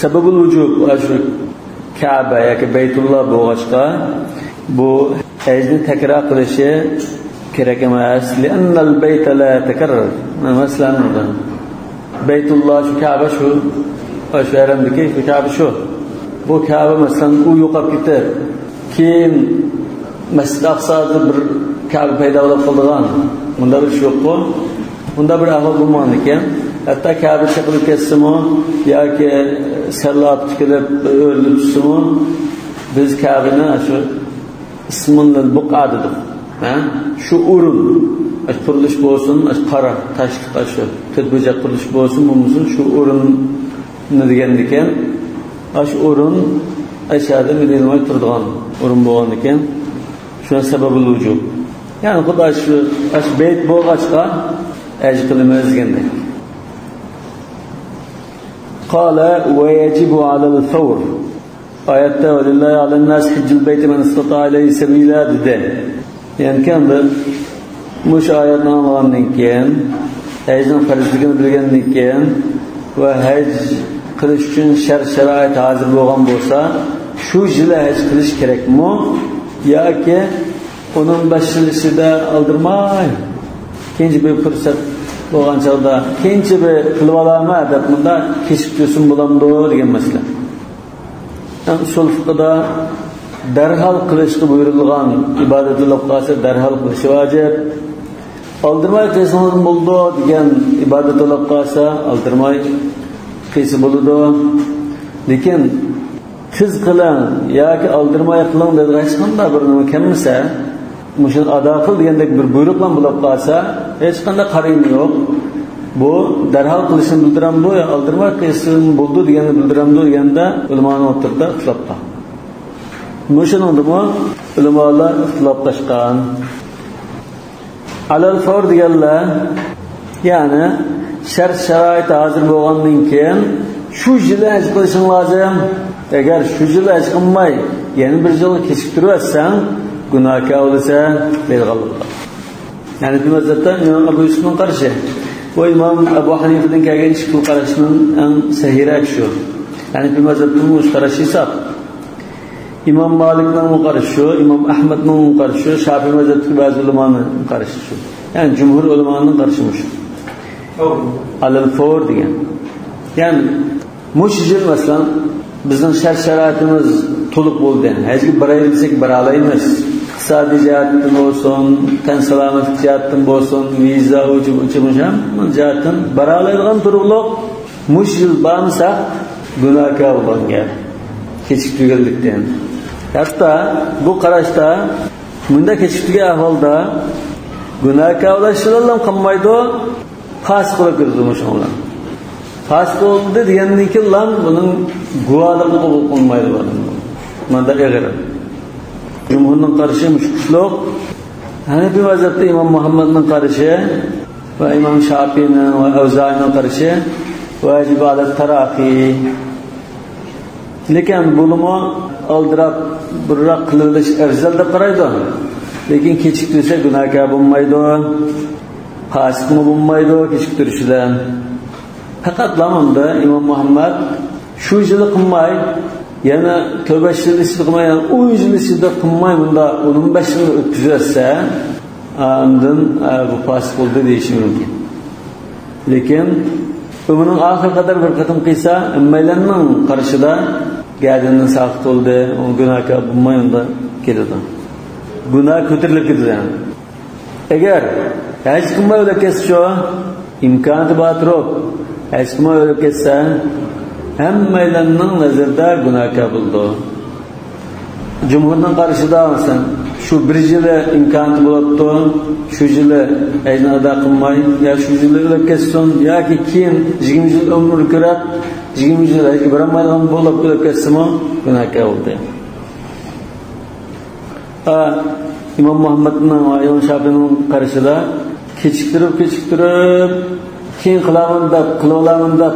سبب الوجوب Ka'ba yoki Baytulloh bo'lg'achqa bu hajni takror qilishi kerak emas. Li'annal bayta la yatakarrar. Masalan, Baytulloh shu Ka'ba shu haramdagi shu Ka'ba shu. Bu Ka'ba masalan u yo'qolib ketib, keyin Masjid Aqsoda bir Ka'ba paydo bo'lib qolgan. Bunda bir ish yo'q-ku. Bunda bir ahvol bo'lmagan ekan. Hatto Ka'ba chiqilib ketsimi yoki sallab tikilib o'rilib tushsimi, biz Ka'bani shu ismini buqa dedik. Ha? Shu o'rin, qurilish bo'lsin, qora toshliq shu to'rtburchak qurilish bo'lsin, bo'lmasin shu o'rinni degan ekan. Shu o'rin aşağıda Medine'de turadigan o'rin bo'lgan ekan. Shuna sababul vujub. Ya'ni xudo shu bayt bo'lg'achqa haj qilamiz degandek. Qala va yajibu alal fawr. Oyatda lillahi alan nas hajjul bayti man istata'a ilayhi sabila dedi. Ya'ni kimdir mush oyatni anglagandan keyin, hajning farzligini bilgandan keyin va haj qilish uchun shart sharoit hozir bo'lgan bo'lsa, shu yili haj qilish kerakmi yoki uning boshlanishida oldirmay keyingi bir fursat bo'lgan chog'da keyinchi bir qilib olaman deb bunda kechib tursin bo'lamdi degan masala. Usul fiqda Derhal qilishga buyurilgan ibodat bo'lib qolsa derhal qilish vojib. Aldırmay qilsangiz bo'ldi degan ibodat bo'lib qolsa aldırmay qilsa bo'ladi. Lekin tez qiling yoki aldırmay qiling dedigan hech qanday bir nima kelmasa, mushuni ado qil degandek bir buyruq bilan bo'lib qolsa, hech qanday qarin yo'q. Bu derhal qilishni bildiramdi yo aldırmay qilsin bo'ldi deganni bildiramdi deganda ulamoning o'rtasida ixtilof bor. Mushuningdimi ulamolar ixtiloflashgan. Alal favr deganlar, ya'ni shart sharoit hozir bo'lgandan keyin shu yili haj qilishing lozim. Agar shu yili haj qilmay yana bir yil kechiktirib yuborsang gunohkor bo'lasan deydiganlar. Ya'ni bu mazhabda Imom Abu Yusufning qarashi va Imom Abu Hanifadan kelgan ikki xil qarashning eng sahiroq shu. Ya'ni bu mazhabning qarashi hisob. İmam Malik'nin qarashi shu, İmam Ahmad'ning qarashi shu, Şafii mazhabidagi ba'zi ulamoning qarashi shu. Ya'ni jumhur ulamoning qarashi shu. Alal favr degan. Ya'ni mush yil masalan bizning shart sharoitimiz to'liq bo'ldi. Hajga boraylik desak bora olmaymiz. İqtisodiy jihatdan bo'lsin, tan salomatlik jihatdan bo'lsin, viza uchun jihatdan bora oladigan turug'liq mush yil bormasak gunohkor bo'lgan. Kechiktirganlikdan. Hatta bu qarashda bunda kechiktirgan ahvolda gunohkor bo'lishdan qolmaydi, fosiq bo'lib ketadi mushunlar. Fosiq bo'ldi degandan keyin lan buning guvohligi qabul qilinmaydi bu. Manda ig'ir. Jumhurning qarashi mushkullik. Hanafi mazhabida Imom Muhammadning qarashi va Imom Shofiiyning va Avzoiyning qarashi vojib alat tarafi. Lekin bulumu aldirab birroq qililish afzal deb qaraydi. Lekin kechiktirsa gunohkor bo'lmaydi. Fosiqmi bo'lmaydi kechiktirishidan. Faqat unda Imom Muhammad shu yili qilmay, yana 4-5 yil ichida qilmay, yana 10 yil ichida qilmay bunda 15 yil o'tkazsa, undan bu fosiq bo'ldi deyishi mumkin. Lekin ömrünün ahir qadar bir qatim qilsa, ummaylarning qarashida gadidan saqit bo'ldi, u gunohkor bo'lmay unda keladi. Gunoh ko'tarilib ketadi. Agar haj qilmay o'lib ketsa, imkoniyati bor turib, haj qilmay o'lib ketsa, hammalarning nazarida gunohkor bo'ldi. Jumhurning qarashida masalan, shu bir yili imkoniyati bo'libdi, shu yili hajni ado qilmay, yo shu yili o'lib ketsin, yoki keyin 20 yil umr ko'rib, 20 yil hajga borolmaydigan bo'lib o'lib ketsinmi, gunohkor bo'ldi. İmam Muhammadning va İmom Shofiiyning qarashida kechiktirib keyin qilaman deb, qila olaman deb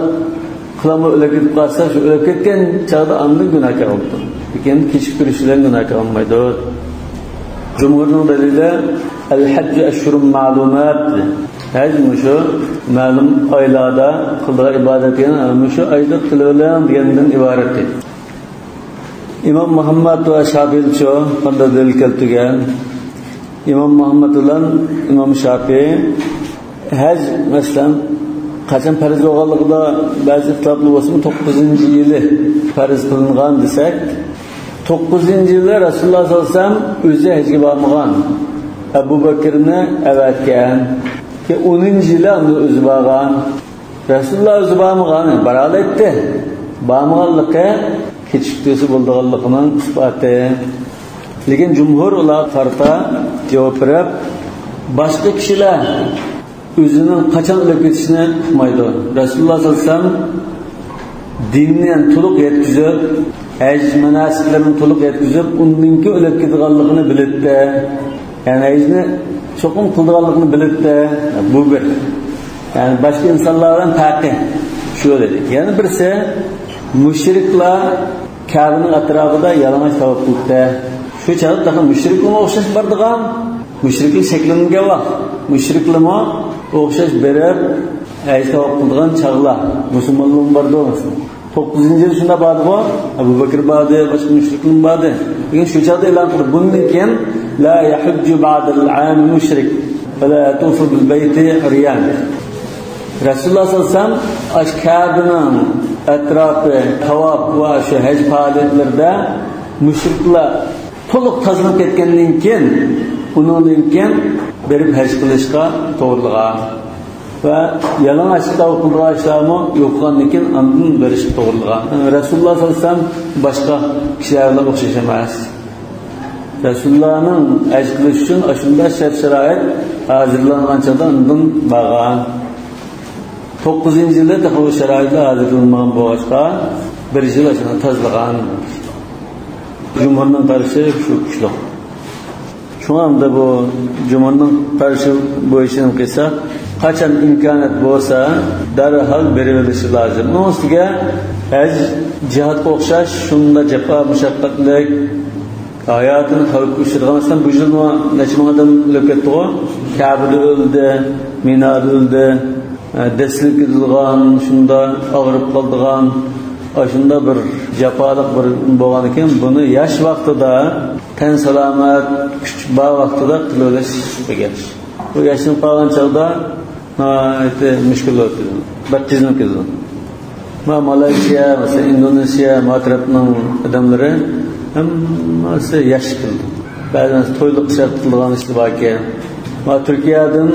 qilolmay o'lib ketib qolsa, shu o'lib ketgan chog'da andan gunohkor bo'ldi. Lekin kechiktirishidan gunohkor bo'lmaydi. Jumhurning dalili al-hajj ashhurun ma'lumat. Haj mushu ma'lum oylarda qildigan ibodat degan, mushu oyda qilaveling degandan iborat. İmam Muhammad va Shofiiychi qanday dalil keltirgan? İmam Muhammad bilan İmom Shofiiy haj masalan qachon farz bo'lganligida ba'zi ixtiloflar bo'lsa, 9-yili farz qilingan desak, 9-yilda Rasululloh sollallohu alayhi vasallam o'zi hajga bormagan. Abu Bakrni avatgan. Ki 10-yili unda o'zi borgan. Rasululloh o'zi bormagan, bora oladi. Bormaganligi kechiktirsa bo'lganligining isboti. Lekin jumhur ular qarta javob berib, boshqa kishilar o'zining qachon o'lib ketishini uqmaydi. Rasululloh sollallohu alayhi vasallam dinni to'liq yetkazib, haj manosiklarini to'liq yetkazib, undanki o'lib ketganligini bilibdi. Ya'ni hajni cho'qim qilganligini bilibdi. Bu bir. Ya'ni boshqa insonlardan farqi shu dedi. Yana birisi mushriklar Kabe'nin atrofida yalang'och tavof qilibdi. Shu chog'da daha mushriklarga o'xshash bordigan, mushriklik shakllangan vaqt, mushriklarga o'xshash berib haj tavof qilgan chog'lar musulmonlar bordi masalan. 9-yil shunda bordi, Abu Bakr bordi, boshqa mushriklar bordi. Lekin shu chog'da e'lon qildi. Bundan keyin la yahujju ba'dal 'am mushrik va la yatufu bil bayti uryan. Rasululloh sollallohu alayhi vasallam Kabe'ning atrofi tavof va shu haj faoliyatlarida mushriklar To'liq tozalanib ketgandan keyin uningdan keyin berib haj qilishga to'g'rilgan. Va yalang'och tavaf qilgan ishlarmi yo'qgandan keyin undan berish to'g'rilgan. Rasululloh sollallohu alayhi vasallam boshqa kishilar bilan o'xshash emas. Rasulullahning haj qilish uchun shunday shart-sharoit hazırlangan chog'da undan borgan. 9-yilda bu sharoitlar hazırlanmagan bo'lg'achqa bir yil shuni tozalagan. Jumhurning qarashi shu kuchli. Shunga hamda bu jumhurning qarashi bo'yicha qilsa, qachon imkoniyat bo'lsa, darhol berilishi lozim. Uning ustiga haj jihodga o'xshash shunda jafo mushaqqatlik hayotini xavfga uchirgan. Masalan, bu yil necha ming odam o'lib ketdi-ku? Ka'bada o'ldi, Minada o'ldi, dastlab ketilgan, shunda og'rib qoldigan, shunda bir jafoliq bir bo'lgan ekan. Buni yosh vaqtida, tan salomat, kuch bor vaqtida qilib degan. Bu yoshlanib qolgan chog'da mushkul bo'ldi. Bir tezlanib ketdi. Ma Malayziya, masalan, Indoneziya, matrabning odamlari hammasi yosh qildi. Ba'zan to'yliq shart qilgan ishlar bor ekan. Ma Turkiyadan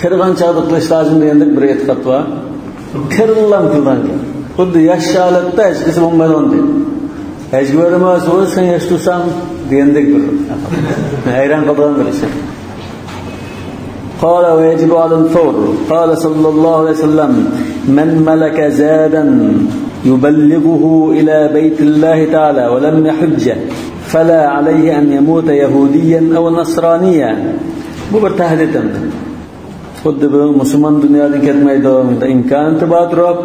qirg'an chog'da qilish lozim degandek bir e'tiqod bor. Qirg'inlam qilgan. Xuddi yosh holatda hech qisi bo'lmaydi deydi. Hajga bormas, sen yosh tursan degandek bir hayron qolgan bir ish. قال ويجب على الفور. قال صلى الله عليه وسلم من ملك زادا يبلغه إلى بيت الله تعالى ولم يحج فلا عليه أن يموت يهوديا أو نصرانيا. Bu bir tahdid endi. Xuddi bu musulmon dunyodan ketmaydi, imkoniyati bor turib,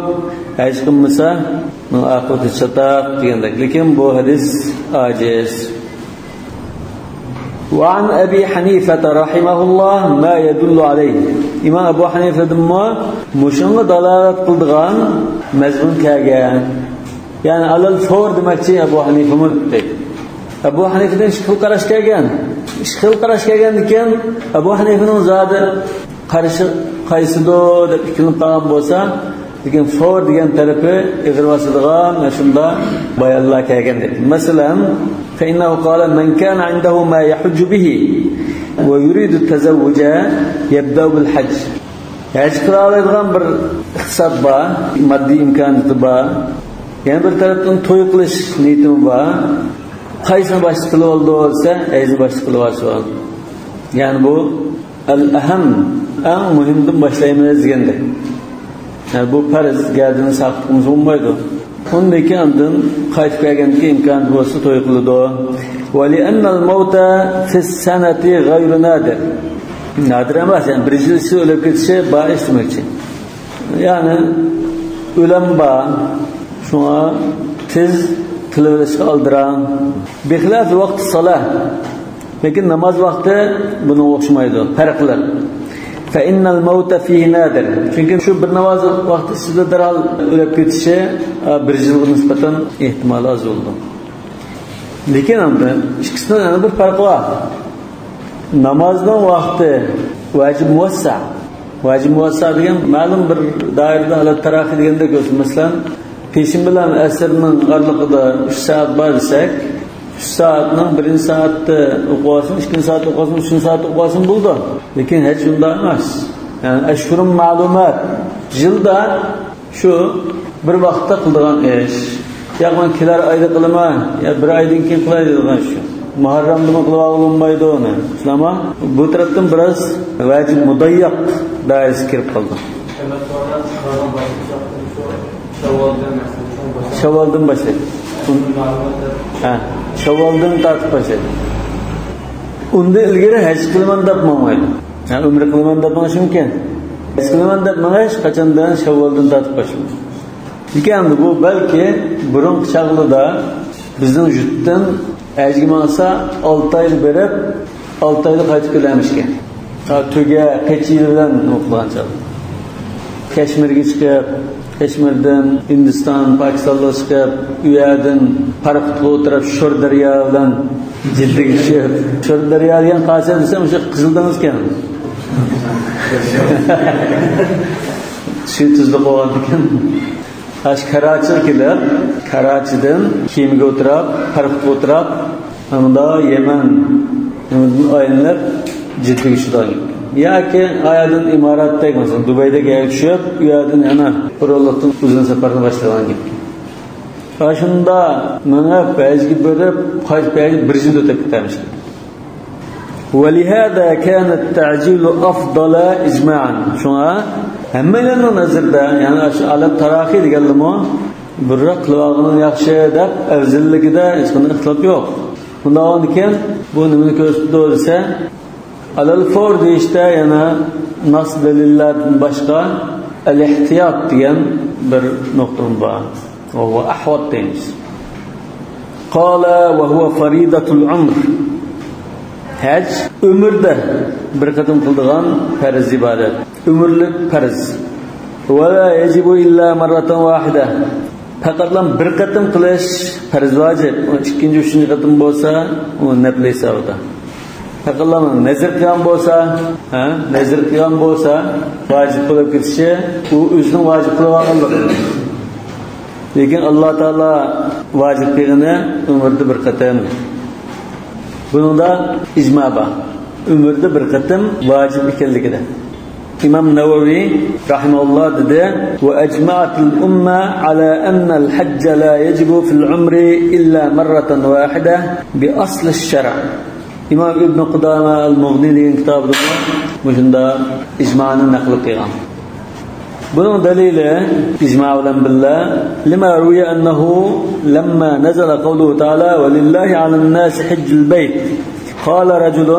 haj qilmasa, oqibati chatoq degandek. Lekin bu hadis ajiz. وعن أبي حنيفة رحمه الله ما يدل عليه. إمام أبو حنيفة دمّا مشنغ دلالة قلدغان مزمون كاغان. يعني على الفور demakchi Abu Hanifa deydi. Abu Hanifadan ikki xil qarash kelgan. Ikki xil qarash kelgandan Abu Hanifaning zodi qarashi qaysidir deb ikkilanib qolgan bo'lsa, lekin for degan tarafi ig'ir bosadigan shunda bayonlar kelgan deydi. Masalan, فإنه قال من كان عنده ما يحج به ويريد التزوج يبدأ بالحج. Haj qila oladigan bir iqtisod bor, moddiy imkoniyati bor. Yana bir tarafdan to'y qilish niyati bor. Qaysini boshqa qilib oldi desa, hajni boshqa qilib olsa. Ya'ni bu al-aham, eng muhimdan boshlaymiz deganda. Yani bu farz gardini saqlab bo'lmaydi. Undan keyin undan qaytib kelgandan imkon bo'lsa to'y qiladi. Va li'anna al-mauta fi as-sanati ghayru nadir. Nadir emas, yani bir yil ichida o'lib ketishi bor demakchi. Ya'ni o'lim bor, shunga tez qilib oldirang. Bixilaf vaqt salah. Lekin namoz vaqti buni o'xshamaydi, farqli. فإن الموت فيه نادر. Çünkü şu bir namaz vaqti ichida darhol o'lib ketishi bir yilga nisbatan ehtimoli oz bo'ldi. Lekin endi ikkisining yana bir farqi bor. Namozning vaqti vajib muvassa. Vajib muvassa degan ma'lum bir doirada holat taraqqi degandek bo'lsin. Masalan, peshin bilan asrning oralig'ida 3 soat bor desak, 3 soatning birinchi soatda o'qib olsin, ikkinchi soatda o'qib olsin, uchinchi soatda o'qib olsin bo'ldi. Lekin hech unday emas. Ya'ni ashhurum ma'lumat yilda shu bir vaqtda qildigan ish. Ya men kelar oyda qilaman, ya bir oydan keyin qilay degan shu. Muharramda qilib olmaydi uni. Tushunami? Bu tarafdan biroz vajib mudayyaq doirasiga kirib qoldi. Şavvaldan boshlaydi. Ha, Şavvaldan tortib boshlaydi. Undan ilgari haj qilaman deb mangmaydi. Yani umra qilaman deb mangish mumkin. Haj qilaman deb mangish qachondan Şavvaldan tortib boshlaydi. Lekin bu balki burun chog'ida bizning yurtdan hajga mangsa 6 oy berib, 6 oyda qaytib kelamishgan. Tuga qechi bilan o'qigan chog. Kashmirga chiqib, Kashmirdan Hindiston, Pokistonga chiqib, u yerdan parxutga o'tirib, Sho'r daryo bilan Jiddaga tushib, Sho'r daryo degan qaysi desam, o'sha Qizil dengiz ekan. Shu tuzli qo'ygan ekan. Ash Karachiga kelib, Karachidan kemaga o'tirib, parxutga o'tirib, Bunda Yemen aylanıp Ciddi'ye düşüyordu. Ya ki ayadın İmarat'ta mesela Dubai'de gelip düşüp uyadın yana Oralık'tan uzun seferine başlayan gibi. Aşında mınıp bezgi bölüp kaç bezgi bir jilde ötep gitmişti. ولهذا كان التعجيل أفضل إجماعا. شuna hemmelerinin nazarda yani alet tarahi deganlimi birroq qilib yaxshi deb afzalligida hech qanday ixtilof yo'q. Bundan keyin bu nimani ko'rsatdi desa, alal for deyishda yana nas dalillardan boshqa al-ihtiyot degan bir nuqta bor. Va ahvat deymiz. Qala va huwa faridatul umr. Haj ömürde bir qatim qildigan farz ibodat. Ömürlük farz. Va la yajibu illa marratan wahida. Faqatlan bir qatim qilish farz vojib. Ikkinchi, uchinchi qatim bo'lsa, u nafl hisobida. Faqatlan nazr qilgan bo'lsa, nazr qilgan bo'lsa, vojib bo'lib ketishi, u o'zining vojib qilib olganligi. Lekin Alloh taolo vojib qilgani umrda bir qatim. Bunun da icma bor. Ömürde bir qatim vojib ekanligida. İmam Nevevi rahimehullah dedi: "Ve ecma'atul umma ala ennel hacca la yecibu fil umri illa marratan vahide bi asli'ş-şer'a." İmam İbn Qudama el-Mughni degan kitabida bu shunda icma'ni naql qilgan. Bunun dalili icma bilan billa lima ruwiya ennehu lemma nazala qawluhu ta'ala ve lillahi alen-nasi haccul beyt. قال رجل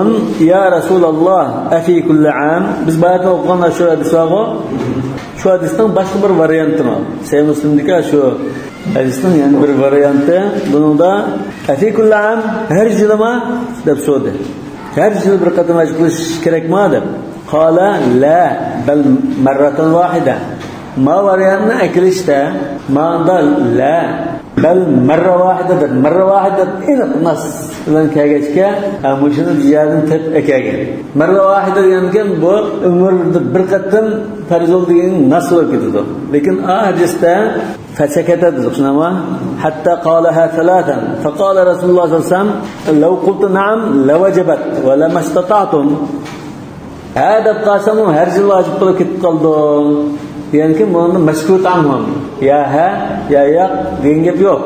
يا رسول الله أفي كل عام. Biz bayatda o'qigan shu hadis var. Şu hadisning boshqa bir varianti var. Sahih Muslimdagi shu hadisning yana bir varianti. Buningda afi kulli am har yilmi deb so'radi. Har yil bir qatim haj qilish kerakmi deb. Qala la bal marratan wahida. Ma variantni akilishda ma'da la bal marra wahida deb marra wahida aniq nas bilan kelgachga mushuni ziyodan tep akagan. Marra wahida degankan bu umrda bir qatim farz bo'ldi degan nas bo'lib ketadi. Lekin a hadisda fasakata dedi, shunami? Hatta qalaha thalathan. Faqala Rasululloh sollallohu alayhi vasallam law qultu na'am lawajabat va lam istata'tum. Ha deb qolsam har yil vojib bo'lib ketib qoldi. Deganki buni mashkut anhum. Ya ha, ya yo'q degan gap yo'q.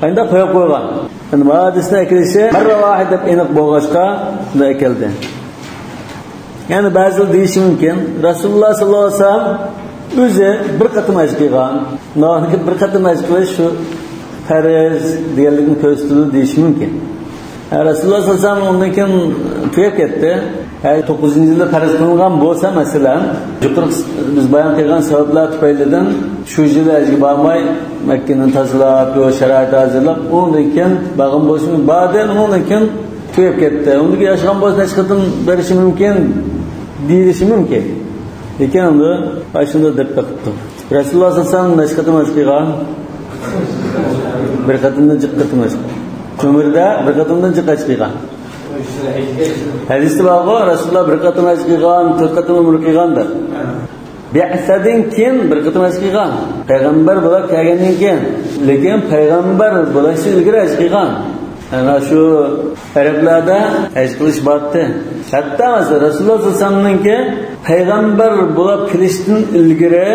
Endi qo'yib qo'ygan. Endi bu hadisni akilishi marra vahid deb aniq bo'lg'achqa bunday akildi. Ya'ni ba'zilar deyishi mumkin, Rasululloh sollallohu alayhi vasallam o'zi bir qatim haj qilgan, noki bir qatim haj qilish shu farz deganligini ko'rsatdi deyishi mumkin. Rasululloh sollallohu alayhi vasallam undan keyin tugab ketdi. 9-yilda farz qilingan bo'lsa, masalan, yuqori biz bayon qilgan sabablar tufaylidan shu yil hajga bormay Makkani tozalab, yo'l sharoit hozirlab, undan keyin borgan bo'lsin, ba'dan undan keyin tugab ketdi. Undan keyin yashagan bo'lsa necha qatim berishi mumkin deyilishi mumkin. Lekin unda shunda deb qo'yibdi. Rasululloh sollallohu alayhi vasallam necha qatim haj qilgan? Bir qatimdan jiq qatim haj qilgan. Umrda bir qatimdan jiq haj qilgan. Hadisda bor, Rasululloh bir qatim haj qilgan, 4 qatim umr qilgan deb. Bi'sadan keyin bir qatim haj qilgan. Payg'ambar bo'lib kelgandan keyin, lekin payg'ambar bo'lishdan ilgari haj qilgan. Ana shu arablarda haj qilish botdi. Hatto masalan Rasululloh sollallohu alayhi vasallamninki payg'ambar bo'lib kelishdan ilgari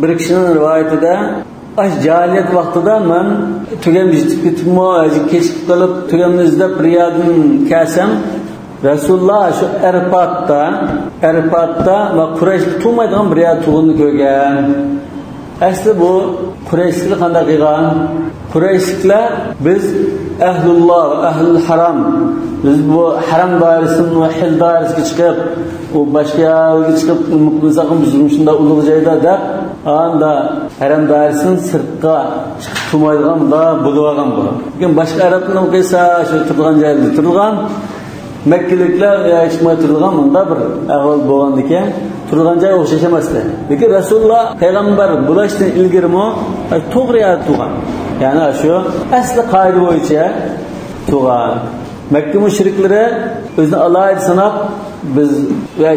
bir kishining rivoyatida aş cahiliyet vaqtida men tugam yetib ketibmi, kechikib qolib tugamni izlab Riyaddan kelsam, Rasululloh shu Arfatda va Quraysh tug'maydigan bir yer tug'ini ko'rgan. Asli bu Qurayshliklar qanday qilgan? Qurayshliklar biz ahlulloh, ahlul haram, biz bu haram doirasidan va hil doirasiga chiqib, u boshqa yerga chiqib qilsak biz shunda ulug' joyda deb anda haram doirasidan sirtqa chiqib turmaydigan da bo'lib olgan bu. Lekin boshqa arablar qilsa shu turgan joyda turgan, Makkaliklar chiqmay turgan bunda bir ahvol bo'lgan ekan, turgan joy o'xshash emasdi. Lekin Rasululloh payg'ambar bo'lishdan ilgarimi to'g'ri yerda turgan. Ya'ni shu asli qoida bo'yicha turgan. Makka mushriklari o'zini alohida sanab biz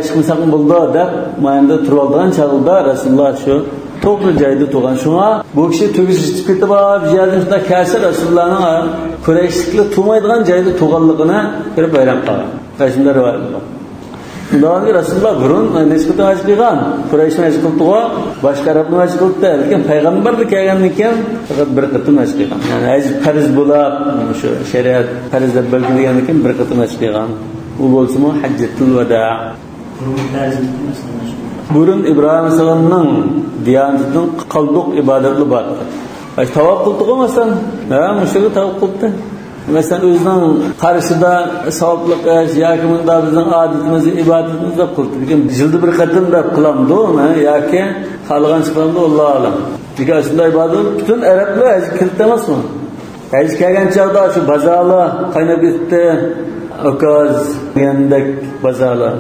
chiqmasak bo'ldi deb mayanda turib olgan chog'da Rasululloh shu To'g'ri joyda tug'an. Shunga bu kishi tug'ish ketib yerdan shunda kelsa Rasulullohning Qurayshliklar tug'maydigan joyda tug'anligini bir bayram qilgan. Shunda rivoyat bor. Undan Rasululloh burun necha qatim haj qilgan, Qurayshni haj qildi, boshqa arabni haj qildi, lekin payg'ambarlik kelgandan keyin faqat bir qatim haj qilgan. Ya'ni haj farz bo'lib, shu shariat farz deb belgilagandan keyin bir qatim haj qilgan. U bo'lsa-mu hajjatul vada. Burun İbrahim Aleyhisselam'ın diyanetinden kaldık ibadetli battı. Tavaf qildi masalan, ha, müşrik tavaf qildi. Masalan o'zining qarshida savobli ish yoki bunda bizning odatimiz, ibodатimiz deb qildi. Lekin yilda bir qatim deb qilamdi uni yoki xohlagancha qilamdi, Allohu a'lam. Lekin shunday ibodat butun arablar haj qildi emasmi? Haj kelgan chog'da shu bozorlar qaynab ketdi, okaz degandek bozorlar.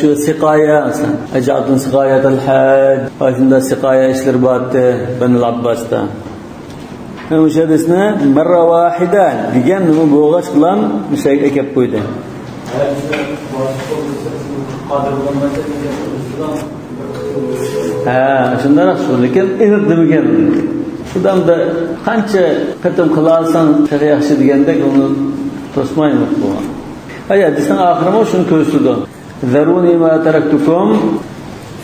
Şu siqaya, ecadın siqayatul hac, başında siqaya işleri battı, Benil Abbas'ta. Müşahedesine merra vahide degan nima bo'g'ach bilan mushaga akab qo'ydi. Ha, shundan shu, lekin aniq demagan. Shundanda qancha qatim qila olsang yaxshi degandek uni to'smaymiz bu. Ay, hadisning oxirimi shuni ko'rsatdi. ذروني ما تركتكم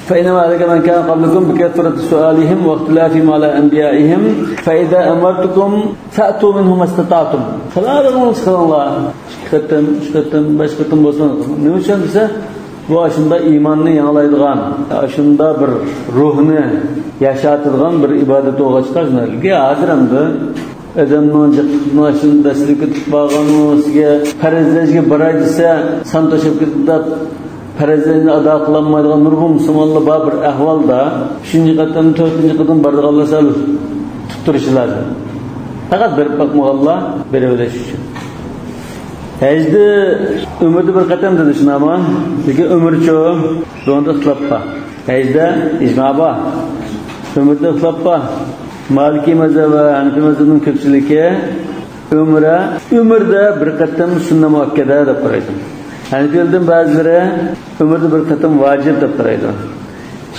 فإنما هلك من كان قبلكم بكثرة سؤالهم واختلافهم على أنبيائهم فإذا أمرتكم فأتوا منه ما استطعتم. فلا الله ختم ختم besh ختم bo'lsin. Nima uchun desa, bu shunda iymonni yangilaydigan, shunda bir ruhni yashatadigan bir ibodat bo'lg'achqa, hozir endi odamning shunda sizga ketib borganu, sizga farzlarga boray desa, san toshib ketdi deb farzlarni ado qilolmaydigan nurg'un musulmonlar bor bir ahvolda 3 qatim, 4 qatim bordiganlar sal tuttirishi lozim. Faqat berib boqmaganlar berib uchun. Hajda umrda bir qatim dedi shunami, lekin umrchu bunda ixtilof bor. Hajda ijmo bor. Umrda ixtilof bor. Maliki mazhab va Hanafi mazhabining ko'pchiligi umra umrda bir qatim sunna muakkada deb qaraydi. Hanafilardan ba'zilari umrda bir qatim vojib deb qaraydi.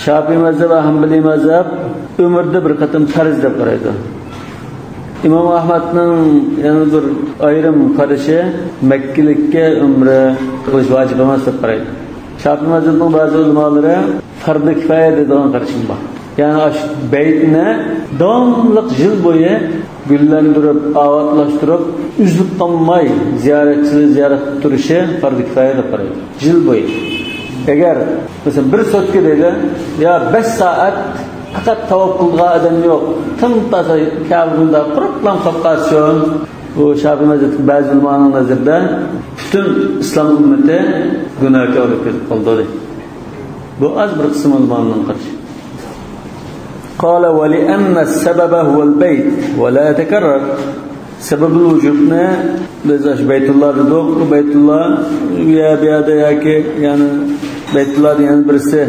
Shofiy mazhab va Hanbali mazhab umrda bir qatim farz deb qaraydi. İmom Ahmadning yana bir ayrim qarashi Makkalikka umra qilish vojib emas deb qaraydi. Shofiy mazhabining ba'zi ulamolari farz kifoya deydigan qarashi bor. Yani beytni davomli yil bo'yi gullantirib, ovatlashtirib, uzilib qolmay ziyoratchilar ziyorat qilib turishi farz kifoya deb qaraydi. Yil bo'yi. Agar masalan bir soatga deydi, yo 5 soat faqat tavof qilgan odam yo'q, tim toza Ka'bada quruqlam qolib qolsin. Bu Shofiy mazhabining ba'zi ulamoning nazarida butun islom ummati gunohkor bo'lib ketib qoldi. Bu az bir qism ulamoning qarashi. قال ولأن السبب هو البيت ولا يتكرر. سبب الوجوبنا biz Beytullah dedik, Beytullah ya bir yerde yoki yani Beytullah degan birisi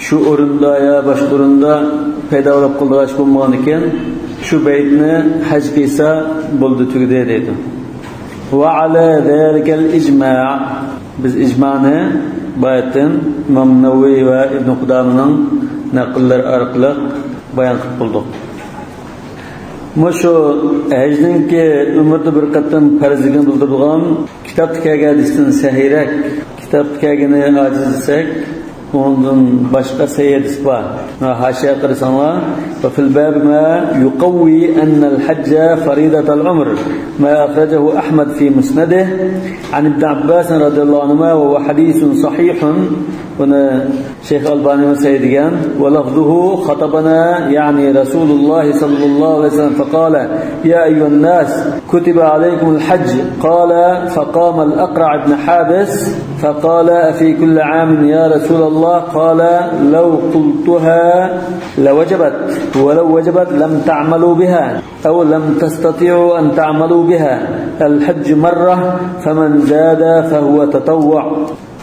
shu o'rinda ya boshqa o'rinda paydo bo'lib qolgach bo'lmagan ekan, shu baytni haj qilsa bo'ldi tugdi deydi. Va ala zalikal ijma', biz ijma'ni baytdan Imom Navoiy va Ibn Qudamaning naqllari orqali bayon qilib bo'ldik. Shu hajninki umrda bir qatim farzligini bildirgan kitobda kelgan hadisdan sahiyrak, kitobda kelgani ojiz desak, ondan boshqa sahih hadis bor. Hashiya qarasanglar, va fil bab ma yuqawwi anna al-hajja faridatul umr ma akhrajahu Ahmad fi musnadihi an Ibn Abbas radhiyallohu anhu va huwa hadithun sahihun. Buni Şeyx Albani degan va lafzuhu xatabana ya'ni Rasululloh sallallohu alayhi vasallam faqala ya ayyuhan nas kutiba alaykumul hajj qala faqama al-Aqra' ibn Habis faqala fi kulli 'amin ya Rasululloh qala law qultuha lawajabat wa law wajabat lam ta'malu biha aw lam tastati'u an ta'malu biha al-hajj marra faman zada fahuwa tatawwu'.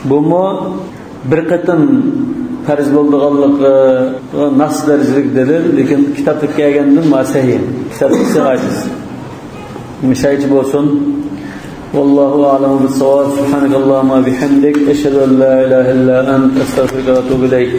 Bumu bir qatim farz bo'lganligi nas darajalik delil, lekin kitobda kelgandan ma sahih. Kitobda ajiz. Mishaychi bo'lsin. Vallohu a'lamu bis-savob. Subhanakallahumma bihamdik ashhadu an la ilaha illa ant astaghfiruka va atubu ilayk.